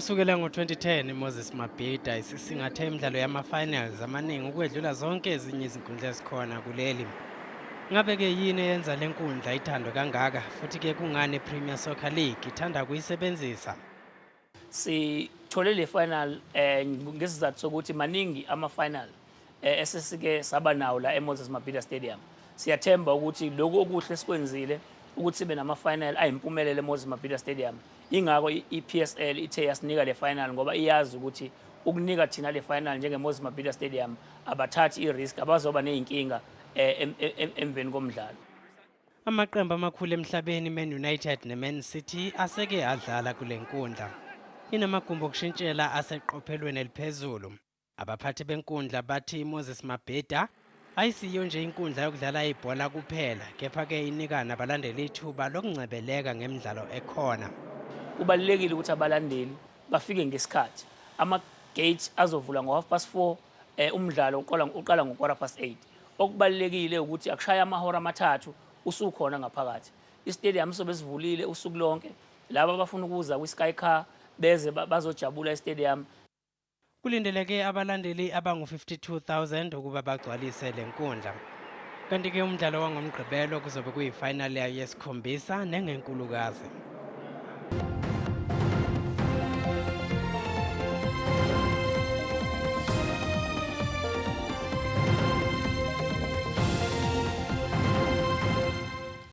Kusukela ngo-2010 iMoses Mabhida isisingathe imidlalo yama-finals amaningi ukwedlula zonke ezinye izinkundla ezikhona kuleli. Ngabe-ke yini eyenza le nkundla ithandwe kangaka, futhi-ke kungani i-Premier Soccer League ithanda kuyisebenzisa? Sithole le final ngesizathu sokuthi maningi ama-final esesike saba nawo la eMoses Mabhida Stadium. Siyathemba ukuthi lokhu okuhle sikwenzile ukuthi sibe nama-final ayimpumelelo eMoses Mabhida Stadium. Ingakho i-PSL ithe yasinika le final, ngoba iyazi ukuthi ukunika thina le final njenge-Moses Mabhida Stadium abathathi i-risk, abazoba ney'nkinga emveni komdlalo. Amaqembu amakhulu emhlabeni, Man United neMan City, aseke adlala kule nkundla. Inamagumbi okushintshela aseqophelweni eliphezulu. Abaphathi benkundla bathi iMoses Mabhida ayisiyo nje inkundla yokudlala ibhola kuphela, kepha-ke inika nabalandeli ithuba lokungcebeleka ngemidlalo ekhona. Kubalulekile ukuthi abalandeli bafike ngesikhathi. Ama-gate azovula ngo-4:30, umdlalo uqala ngo-8:15. Okubalulekile ukuthi akushaya amahora 3 usukhona ngaphakathi. I-stadium sobe sivulile usuku lonke. Laba abafuna ukuza kwi-sky car beze bazojabula e-stadium. Kulindeleke abalandeli abangu-52,000 ukuba bagcwalise le nkundla. Kanti-ke umdlalo wangoMgqibelo kuzobe kuyi-final yayo yesikhombisa nengenkulukazi.